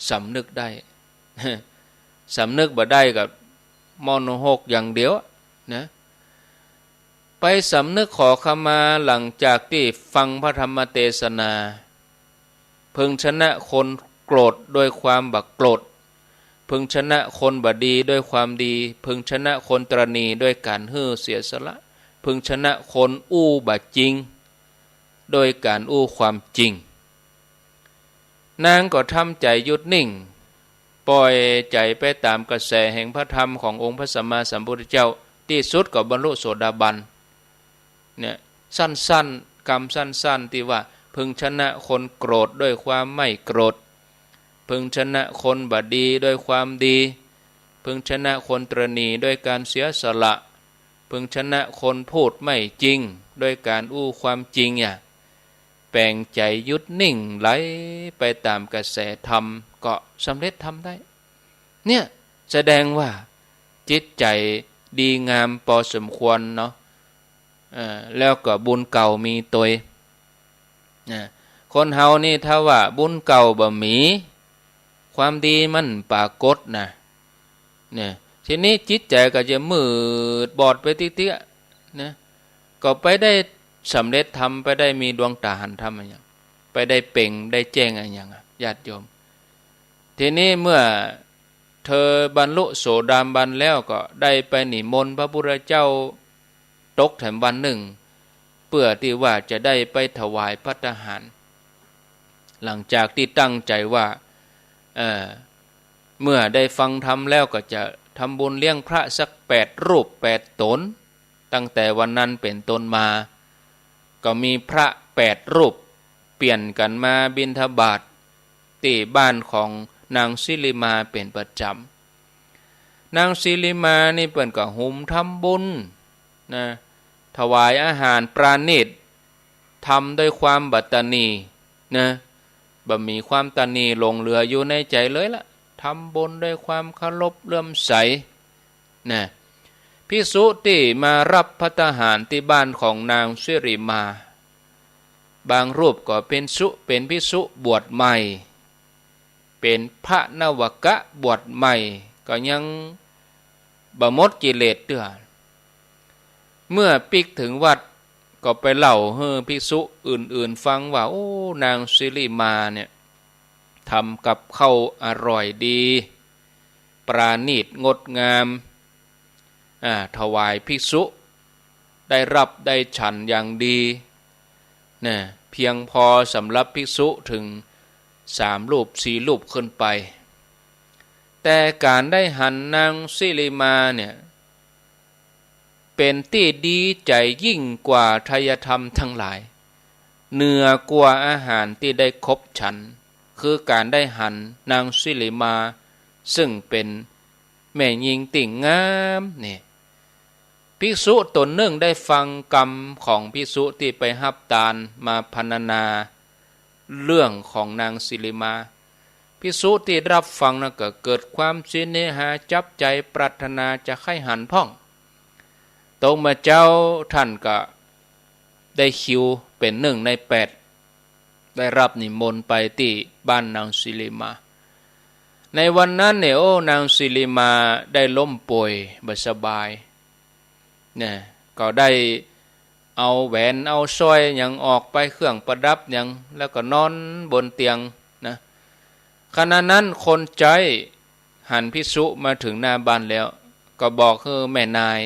สำนึกได้ สำนึกบ่ได้ก็มอหกอย่างเดียวนะ ไปสำนึกขอขมาหลังจากตี้ฟังพระธรรมเตสนา พึงชนะคนโกรธด้วยความบ่โกรธ พึงชนะคนบ่ดีด้วยความดี พึงชนะคนตระหนี่ด้วยก๋านหื้อเสียสละ พึงชนะคนอู้บ่จริงด้วยก๋านอู้ความจริง นางก็ทำใจ๋หยุดนิ่ง ป่อยใจ๋ไปต๋ามกระแสแห่งพระธรรมขององค์พระสัมมาสัมพุทธเจ้า ตี้สุดก็บรรลุโสดาบัน เนี่ย สั้นๆ กำสั้นๆ ตี้ว่า พึงชนะคนโกรธด้วยความไม่โกรธ พึงชนะคนบ่ดีด้วยความดี พึงชนะคนตระหนี่ด้วยก๋านเสียสละ พึงชนะคนพูดไม่จริงด้วยก๋านอู้ความจริง เนี่ย แป๋งใจ๋หยุดนิ่งไหลไปต๋ามกระแสธรรม ก็สำเร็จธรรมได้ เนี่ย แสดงว่าจิตใจ๋ดีงามปอสมควรเนาะ เอ่อ แล้วก็บุญเก่ามีตวย นะ คนเฮานี่ถ้าว่าบุญเก่าบ่มี ความดีมันปรากฏนะ เนี่ย ทีนี้จิตใจ๋ก็จะมืดบอดไปเตื้อๆ นะ ก็ไปได้สำเร็จธรรม ไปได้มีดวงต๋าหันธรรมอะหยัง ไปได้เปล่งได้แจ้งอะหยังอะ ญาติโยม ทีนี้เมื่อเธอบรรลุโสดาบันแล้วก็ได้ไปนิมนต์พระพุทธเจ้าตกแถมวันนึ่ง เปื้อตี้ว่าจะได้ไปถวายภัตตาหาร หลังจากตี้ตั้งใจ๋ว่า เอ่อ เมื่อได้ฟังธรรมแล้วก็จะทำบุญเลี้ยงพระสักแปดรูปแปดต๋น ตั้งแต่วันนั้นเป๋นต้นมา ก็มีพระแปดรูปเปลี่ยนกั๋นมาบิณฑบาตตี้บ้านของนางสิริมาเป๋นประจ๋ำ นางสิริมานี่เปิ้นก็หุมทำบุญนะ ถวายอาหารประณีต ทำด้วยความบ่ตระหนี่นะ บ่มีความตระหนี่หลงเหลืออยู่ในใจ๋เลยละ ทำบุญด้วยความเคารพเลื่อมใสนะ ภิกษุตี้มารับภัตตาหารตี้บ้านของนางสิริมา บางรูปก็เป๋นสุ เป๋นภิกษุบวชใหม่ เป๋นพระนวกะบวชใหม่ ก็ยังบ่หมดกิเลสเตื้อ เมื่อปิ๊กเถิงวัดก็ไปเล่าหื้อภิกษุอื่นๆ ฟังว่า โอ้ นางสิริมาเนี่ย ทำกับข้าวอร่อยดี ประณีตงดงาม อ่า ถวายภิกษุ ได้รับได้ฉันอย่างดี นะ เพียงพอสำหรับภิกษุเถิงสามรูปสี่รูปขึ้นไป แต่ก๋านได้หันนางสิริมาเนี่ย เป๋นตี้ดีใจ๋ยิ่งกว่าไทยธรรมตังหลาย เหนือกว่าอาหารตี้ได้คบฉัน คือก๋านได้หันนางสิริมา ซึ่งเป๋นแม่ญิงตี้งามเนี่ย ภิกษุต๋นนึ่งได้ฟังกำของภิกษุตี้ไปฮับตานมาพรรณนา เรื่องของนางสิริมา ภิกษุตี้ได้ฟังนั้นก็เกิดความเสน่หาจับใจ๋ ปรารถนาจะใค่หันพ่อง ตกเมื่อเจ๊าท่านก็ได้คิวเป๋นนึ่งในแปด ได้รับนิมนต์ไปตี้บ้านนางสิริมา ในวันนั้นเนี่ย โอ้ นางสิริมาได้ล้มป่วยบ่สบาย เนี่ย ก็ได้เอาแหวนเอาสร้อยหยังออกไป เครื่องประดับหยัง แล้วก็นอนบนเตียงนะ ขณะนั้นคนใจ๊หันภิกษุมาเถิงหน้าบ้านแล้ว ก็บอกหื้อแม่นาย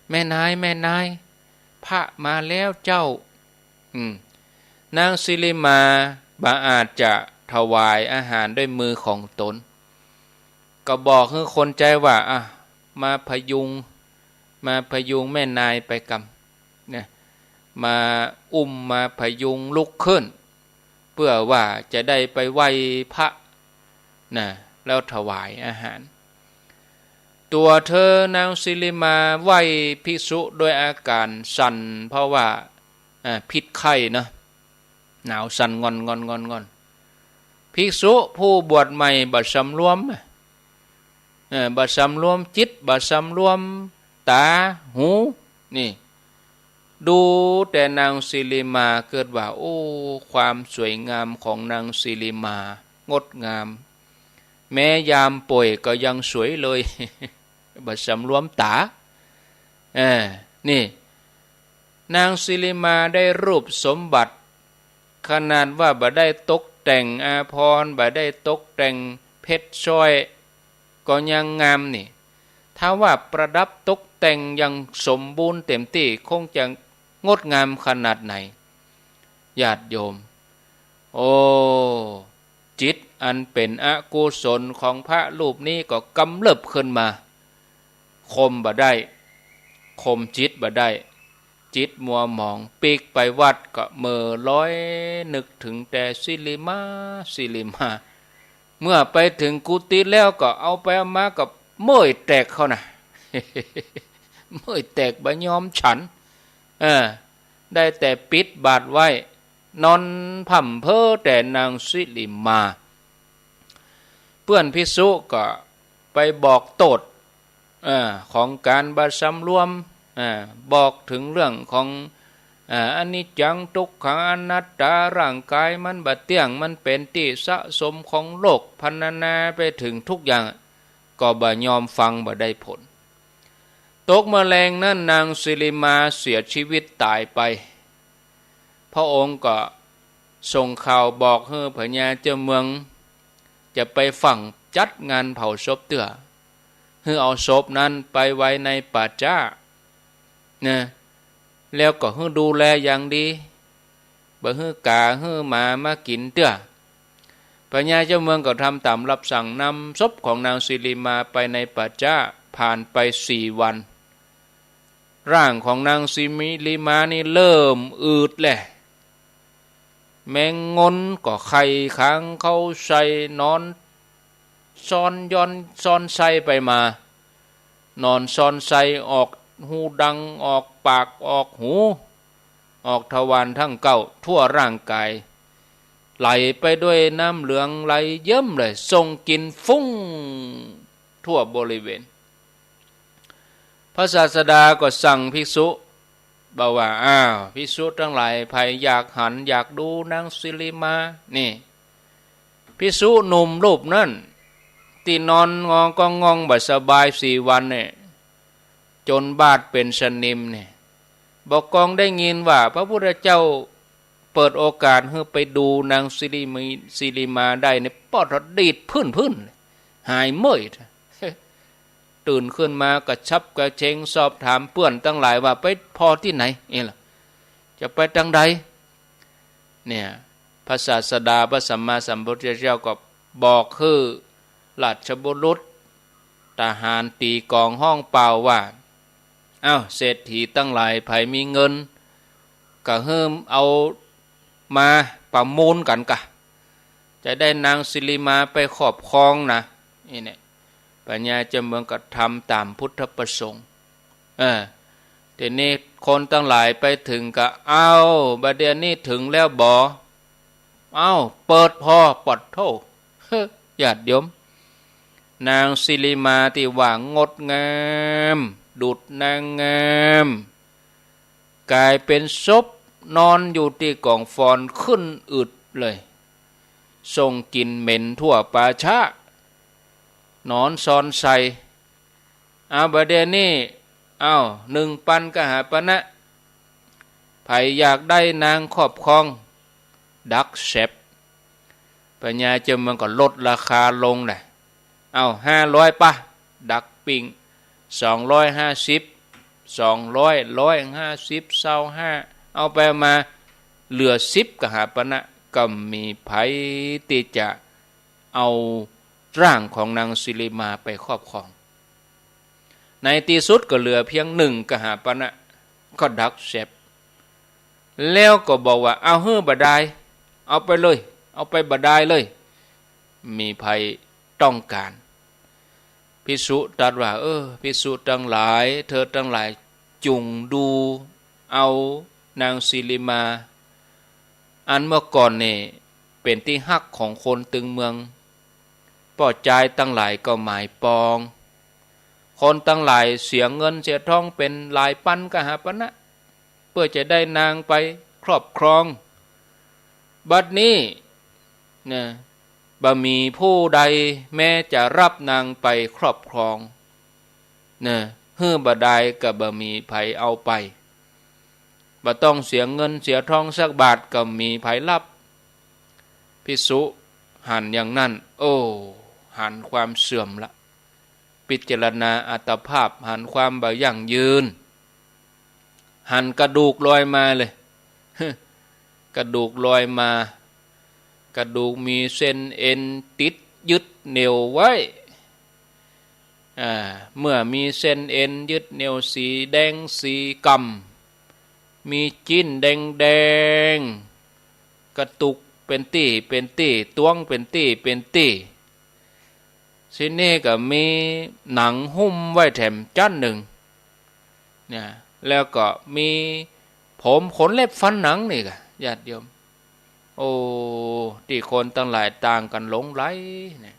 แม่นาย แม่นาย พระมาแล้วเจ้า อืม นางสิริมาบ่อาจจะถวายอาหารด้วยมือของตน ก็บอกหื้อคนใจ๊ว่า อ่ะ มาพยุง มาพยุงแม่นายไปกำ เนี่ย มาอุ้มมาพยุงลุกขึ้น เพื่อว่าจะได้ไปไหว้พระนะ แล้วถวายอาหาร ตั๋วเธอนางสิริมาไหว้ภิกษุด้วยอาก๋ารสั่น เพราะว่า อ่า ผิดไข้เนาะ หนาวสั่นง่อนๆๆๆ ภิกษุผู้บวชใหม่บ่สำรวม เออ บ่สำรวมจิต บ่สำรวมต๋า หู นี่ ดูแต่นางสิริมาเกิดว่า โอ้ ความสวยงามของนางสิริมา งดงาม แม้ยามป่วยก็ยังสวยเลย บ่สำรวมต๋า เออ นี่ นางสิริมาได้รูปสมบัติ ขนาดว่าบ่ได้ตกแต่งอาภรณ์ บ่ได้ตกแต่งเพชรสร้อย ก็ยังงามนี่ ถ้าว่าประดับตกแต่งอย่างสมบูรณ์เต็มตี้ คงจะงดงามขนาดไหน ญาติโยม โอ้ จิตอันเป๋นอกุศลของพระรูปนี้ก็กำเริบขึ้นมา ข่มบ่ได้ ข่มจิตบ่ได้ จิตมัวหมอง ปิ๊กไปวัดก็เม่อลอยนึกเถิงแต่สิริมา สิริมา เมื่อไปเถิงกุฏิแล้วก็เอาไปเอามาก็เมื่อยแตกเข้านะ เมื่อยแตกบ่ยอมฉัน เออ ได้แต่ปิดบาตรไว้ นอนพร่ำเพ้อแต่นางสิริมา เปื้อนภิกษุก็ไปบอกโต้ษ เอ่อ ของก๋านบ่สำรวม อ่า บอกเถิงเรื่องของ อ่า อนิจจัง ทุกขัง อนัตตา ร่างก๋ายมันบ่เตี้ยง มันเป๋นตี้สะสมของโลก พรรณนาไปเถิงทุกอย่าง ก็บ่ยอมฟัง บ่ได้ผล ตกเมื่อแลงนั้นนางสิริมาเสียชีวิตต๋ายไป พระองค์ก็ส่งข่าวบอกหื้อพญาเจ้าเมือง จะไปฝัง จัดงานเผาศพเตื้อ หื้อเอาศพนั้นไปไว้ในป่าจ๊านะ แล้วก็หื้อดูแลอย่างดี บ่หื้อกาหื้อหมามากิ๋นเตื้อ พญาเจ้าเมืองก็ทำต๋ามรับสั่ง นำศพของนางสิริมาไปในป่าจ๊า ผ่านไปสี่วัน ร่างของนางสิริมานี่เริ่มอืดแหละ แมงงอนก็ไข่ขังเข้าใส่ นอนซ่อนย้อนซ่อนไส้ไปมา นอนซ่อนไส้ ออกฮูดัง ออกปาก ออกหู ออกทวารทั้งเก้า ทั่วร่างก๋าย ไหลไปด้วยน้ำเหลืองไหลเยิ้มเลย ส่งกลิ่นฟุ้งทั่วบริเวณ พระศาสดาก็สั่งภิกษุ บอกว่า อ้าว ภิกษุตังหลาย ใผอยากหันอยากดูนางสิริมา นี่ ภิกษุหนุ่มรูปนั้น ตี้นอนงองก็งองบ่สบายสี่วันเนี่ย จ๋นบาดเป๋นสนิมเนี่ย บ่กองได้ยินว่าพระพุทธเจ้าเปิดโอกาสหื้อไปดูนางสิริมี สิริมาได้เนี่ย ป๊อดดีดพื้นๆ หายเมื่อย ตื่นขึ้นมากระฉับกระเฉง สอบถามเปื้อนตังหลายว่าไปผ่อตี้ไหน เอ๊ะล่ะ จะไปตางใด เนี่ย พระศาสดาพระสัมมาสัมพุทธเจ้าก็บอกหื้อราชบุรุษ ทหารตี๋ก๋องฮ้องเป่าว่า อ้าว เศรษฐีตังหลาย ใผมีเงิน ก็หื้อเอามาประมูลกั๋นกะ จะได้นางสิริมาไปครอบครองนะ นี่เนี่ย พญาเจ้าเมืองก็ทำต๋ามพุทธประสงค์ เออ ทีนี้คนตังหลายไปเถิงก็ อ้าว บ่าเดี่ยวนี้เถิงแล้วบ่ เอ้า เปิดผ่อ ปะโธ่ ญาติโยม นางสิริมาตี้ว่างดงาม ดุจนางงาม ก๋ายเป๋นศพนอนอยู่ตี้ก๋องฟอนขึ้นอืดเลย ส่งกลิ่นเหม็นทั่วป่าช้า หนอนซอนใส่ เอาบ่าเดี่ยวนี้ เอา นึ่งปันกหาปณะ ใผอยากได้นางครอบครอง ดักแสบ ปัญญาเจ้าเมืองก็ลดราคาลงแหละ เอา ห้าร้อยปะ ดักปิ้ง สองร้อยห้าสิบ สองร้อย ร้อยห้าสิบ ซาวห้า เอาไปมาเหลือสิบกหาปณะ ก็บ่มีใผตี้จะเอาร่างของนางสิริมาไปครอบครอง ในตี้สุดก็เหลือเปียงนึ่งกหาปณะ ก็ดักแสบ แล้วก็บอกว่า เอาหื้อบ่ดาย เอาไปเลย เอาไปบ่ดายเลย บ่มีใผต้องก๋าน ภิกษุตรัสว่า เออ ภิกษุตังหลาย เธอตังหลายจุ่งดูเอานางสิริมา อันเมื่อก่อนนี่เป๋นตี้ฮักของคนตึงเมือง ป้อจายตังหลายก็หมายปอง คนตังหลายเสียเงินเสียทองเป๋นหลายปันกหาปณะ เปื้อจะได้นางไปครอบครอง บัดนี้นะ บ่มีผู้ใดแม้จะฮับนางไปครอบครองนะ หื้อบ่ดายก็บ่มีใผเอาไป บ่ต้องเสียเงินเสียทองสักบาทก็บ่มีใผฮับ ภิกษุหันอย่างนั้น โอ้ หันความเสื่อมละ พิจารณาอัตภาพ หันความบ่ยั่งยืน หันกระดูกลอยมาเลย กระดูกลอยมา กระดูกมีเส้นเอ็นติดยึดเหนี่ยวไว้ อ่า เมื่อมีเส้นเอ็นยึดเหนี่ยวสีแดงสีก่ำ มีจิ๊นแดงๆ กระตุกเป๋นตี้เป๋นตี้ ตวงเป๋นตี้เป๋นตี้ ทีนี้ก็มีหนังหุ้มไว้แถมจั๊นนึ่งเนี่ย แล้วก็มีผมขนเล็บฟันหนังนี่กะ ญาติโยม โอ้ ตี้คนตังหลายต่างกั๋นหลงใหลเนี่ย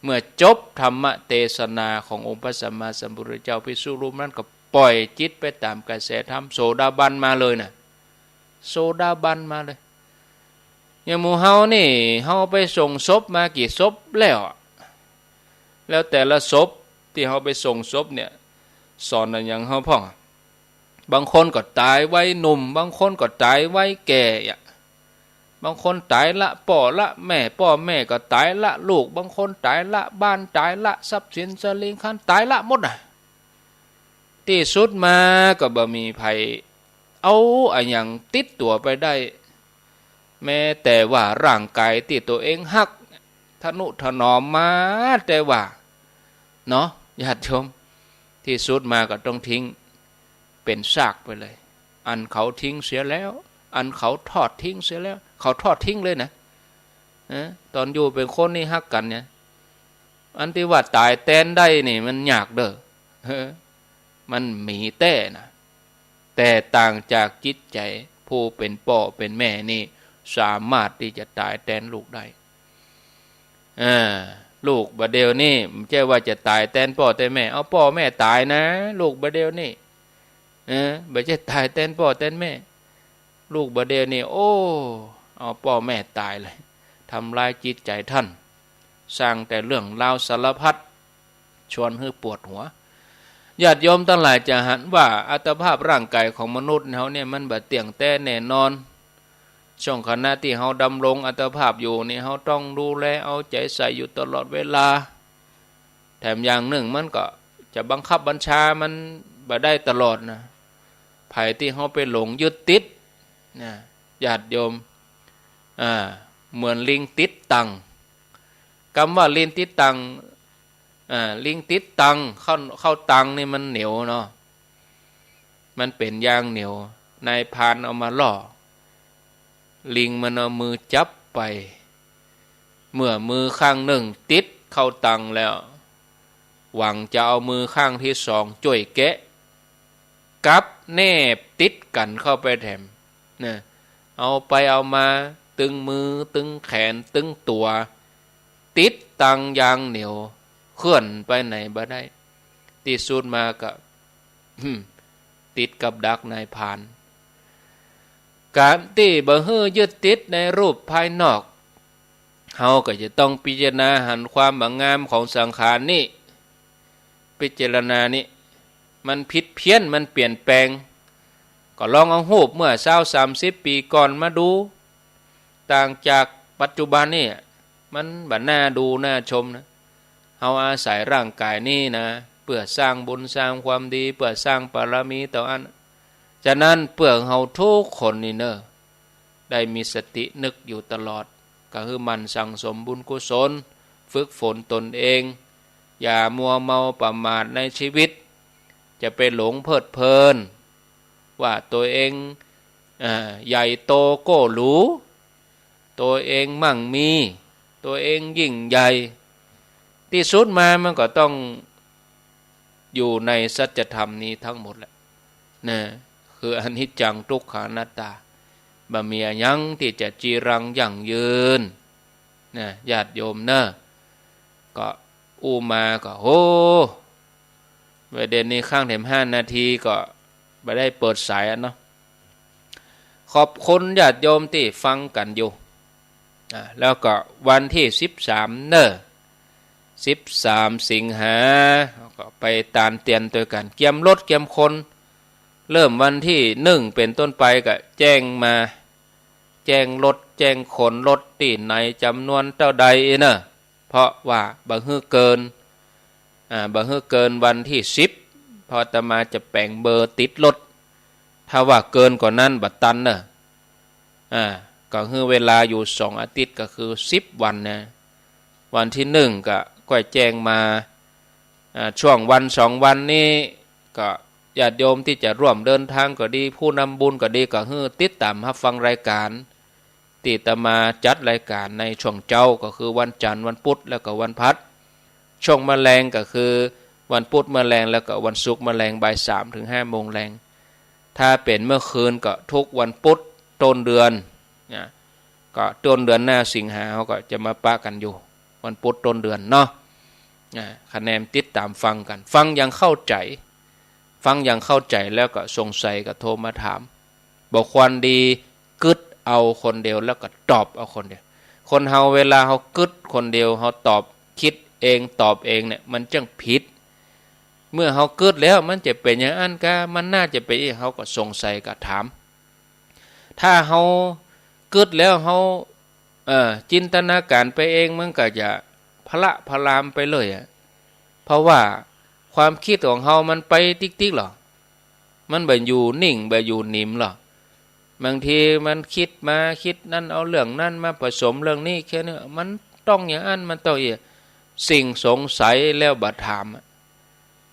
เมื่อจบธรรมเตสนาขององค์พระสัมมาสัมพุทธเจ้า ภิกษุรูปนั้นก็ป่อยจิตไปต๋ามกระแสธรรม โสดาบันมาเลยนะ โสดาบันมาเลย อย่างหมู่เฮานี่ เฮาไปส่งศพมากี่ศพแล้วอะ แล้วแต่ละศพตี้เฮาไปส่งศพเนี่ย สอนอะหยังเฮาพ่องอะ บางคนก็ต๋ายวัยหนุ่ม บางคนก็ต๋ายวัยแก่อะ บางคนต๋ายละป้อละแม่ ป้อแม่ก็ต๋ายละลูก บางคนต๋ายละบ้าน ต๋ายละทรัพย์สินสะหลิงคัน ต๋ายละหมดน่ะ ตี้สุดมาก็บ่มีใผเอาอะหยังติดตั๋วไปได้ แม้แต่ว่าร่างก๋ายตี้ตั๋วเองฮัก ทะนุถนอมมาแต่ว่า เนาะ ญาติโยม ตี้สุดมาก็ต้องทิ้ง เป๋นซากไปเลย อันเขาทิ้งเสียแล้ว อันเขาทอดทิ้งเสียแล้ว เขาทอดทิ้งเลยนะ เออ ต๋อนอยู่เป๋นคนนี่ฮักกั๋นเนี่ย อันตี้ว่าต๋ายแตนได้นี่มันยากเด้อ เออ มันมีแต๊นะ แต่ต่างจากจิตใจ๋ผู้เป๋นป้อเป๋นแม่นี่ สามารถตี้จะต๋ายแตนลูกได้ เออ ลูกบ่าเดี่ยวนี้ บ่ใจ้ว่าจะต๋ายแตนป้อแตนแม่ เอาป้อแม่ต๋ายนะ ลูกบ่าเดี่ยวนี้ เออ บ่ใจ้ต๋ายแตนป้อแตนแม่ ลูกบ่าเดี่ยวนี้ โอ้ เอาป้อแม่ต๋ายเลย ทำร้ายจิตใจ๋ต้าน สร้างแต่เรื่องราวสารพัด ชวนหื้อปวดหัว ญาติโยมตังหลายจะหันว่าอัตภาพร่างก๋ายของมนุษย์เฮาเนี่ยมันบ่เตี้ยงแต๊แน่นอน ช่วงขณะตี้เฮาดำรงอัตภาพอยู่นี่ เฮาต้องดูแลเอาใจ๋ใส่อยู่ตลอดเวลา แถมอย่างนึ่งมันก็จะบังคับบัญชามันบ่ได้ตลอดนะ ใผตี้เฮาไปหลงยึดติดนะ ญาติโยม อ่า เหมือนลิงติดตัง กำว่าลิงติดตัง อ่า ลิงติดตัง เข้า เข้าตังนี่มันเหนียวเนาะ มันเป๋นยางเหนียว นายพรานเอามาล่อ ลิงมันเอามือจับไป เมื่อมือข้างนึ่งติดเข้าตังแล้ว หวังจะเอามือข้างตี้สองจ้วยแกะ กลับแนบติดกั๋นเข้าไปแถม นะ เอาไปเอามา ตึงมือ ตึงแขน ตึงตั๋ว ติดตังอย่างเหนียว เคลื่อนไปไหนบ่ได้ ตี้สุดมาก็ ติดกับดักนายพราน ก๋านตี้บ่หื้อยึดติดในรูปภายนอก เฮาก็จะต้องพิจารณาหันความบ่งามของสังขารนี่ พิจารณานี่ มันผิดเพี้ยน มันเปลี่ยนแปลง ก็ลองเอารูปเมื่อซาวสามสิบปี๋ก่อนมาดู ต่างจากปัจจุบันนี่ มันบ่น่าดูน่าชมนะ เฮาอาศัยร่างกายนี่นะ เปื้อสร้างบุญสร้างความดี เปื้อสร้างบารมีต่ออั้น ฉะนั้นเปื้อเฮาทุกคนนี่เน่อ ได้มีสตินึกอยู่ตลอด ก็คือหมั่นสั่งสมบุญกุศล ฝึกฝนตนเอง อย่ามัวเมาประมาทในชีวิต จะไปหลงเพลิดเพลิน ว่าตัวเอง เอ่อ ใหญ่โตโก้หรู ตัวเองมั่งมี ตัวเองยิ่งใหญ่ ตี้สุดมามันก็ต้องอยู่ในสัจธรรมนี้ทั้งหมดแหละนะ คืออนิจจังทุกขังอนัตตา บ่มีอะหยังตี้จะจีรังยั่งยืนนะ ญาติโยมเน่อ ก็อู้มาก็ โห ประเด็นนี้ข้างแถมห้านาทีก็บ่ได้เปิดสายอะเนาะ ขอบคุณญาติโยมตี้ฟังกั๋นอยู่ อ่า แล้วก็วันตี้สิบสามเน่อ สิบสามสิงหา ก็ไปตานเตียนตวยกั๋น เกียมรถเกียมคน เริ่มวันตี้หนึ่งเป๋นต้นไปก็แจ้งมา แจ้งรถแจ้งขนรถตี้ไหนจ๋ำนวนเต้าใดเน่อ เพราะว่าบ่หื้อเกิน อ่า บ่หื้อเกินวันตี้สิบ เพราะอาตมาจะแป๋งเบอร์ติดรถ ถ้าว่าเกินกว่านั้นบ่ตันเน่อ อ่า ก็หื้อเวลาอยู่สองอาทิตย์ ก็คือสิบวันนะ วันตี้หนึ่งก็ก้อยแจ้งมา อ่า ช่วงวันสองวันนี้ ก็ญาติโยมตี้จะร่วมเดินทางก็ดี ผู้นำบุญก็ดี ก็หื้อติดต๋ามฮับฟังรายก๋าน ตี้อาตมาจัดรายก๋านในช่วงเจ๊า ก็คือวันจันทร์ วันพุธ แล้วก็วันพฤหัส ช่วงเมื่อแลงก็คือวันพุธเมื่อแลง แล้วก็วันศุกร์เมื่อแลง บ่ายสามเถิงห้าโมงแลง ถ้าเป๋นเมื่อคืนก็ทุกวันพุธต้นเดือนนะ ก็ต้นเดือนหน้าสิงหาเฮาก็จะมาปะกั๋นอยู่ วันพุธต้นเดือนเนาะ อ่า คะแนนติดต๋ามฟังกั๋น ฟังอย่างเข้าใจ๋ ฟังอย่างเข้าใจ๋แล้วก็สงสัยก็โทรมาถาม บ่ควรดีกึ๊ดเอาคนเดียวแล้วก็ตอบเอาคนเดียว คนเฮาเวลาเฮากึ๊ดคนเดียว เฮาตอบ คิดเองตอบเองเนี่ย มันจั้งผิด เมื่อเฮากึ๊ดแล้วมันจะเป๋นอย่างอั้นกา มันน่าจะเป๋นอย่างอี้ เฮาก็สงสัยก็ถาม ถ้าเฮากึ๊ดแล้วเฮา เอ่อ จินตนาก๋ารไปเอง มันก็จะพละพลามไปเลยอะ เพราะว่าความคิดของเฮามันไปติ๊กๆ หรอ มันบ่อยู่นิ่ง บ่อยู่นิ่มหรอ บางทีมันคิดมาคิดนั้น เอาเรื่องนั้นมาผสมเรื่องนี้ แค่นี้ มันต้องอย่างอั้น มันต้องอย่างอี้ สิ่งสงสัยแล้วบ่ถามอะ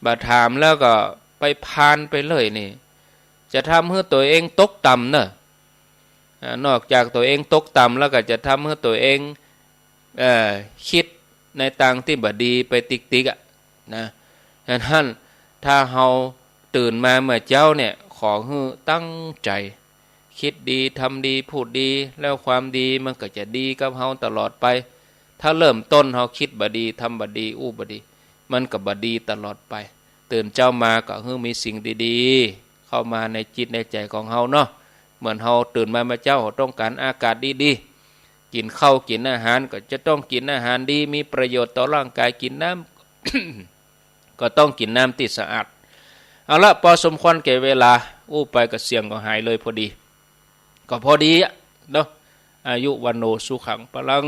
บ่ถามแล้วก็ไปพาลไปเลยนี่ จะทำหื้อตั๋วเองตกต่ำเน่อ อ่า นอกจากตั๋วเองตกต่ำแล้วก็จะทำหื้อตั๋วเอง เอ่อ คิดในตางตี้บ่ดีไปติ๊กๆ อะนะ ฉะนั้นถ้าเฮาตื่นมาเมื่อเจ๊าเนี่ย ขอหื้อตั้งใจ๋ คิดดี ทำดี พูดดี แล้วความดีมันก็จะดีกับเฮาตลอดไป ถ้าเริ่มต้นเฮาคิดบ่ดี ทำบ่ดี อู้บ่ดี มันก็บ่ดีตลอดไป ตื่นเจ๊ามาก็หื้อมีสิ่งดีๆ เข้ามาในจิตในใจ๋ของเฮาเนาะ เหมือนเฮาตื่นมาเมื่อเจ๊า เฮาต้องก๋านอากาศดีๆ กิ๋นข้าวกิ๋นอาหารก็จะต้องกิ๋นอาหารดี มีประโยชน์ต่อร่างกาย กิ๋นน้ำ ก็ต้องกิ๋นน้ำตี้สะอาด เอาละ ปอสมควรแก่เวลา อู้ไปก็เสียงก็หายเลยพอดี ก็พอดีอะเนาะ อายุ วัณโณ สุขัง พลัง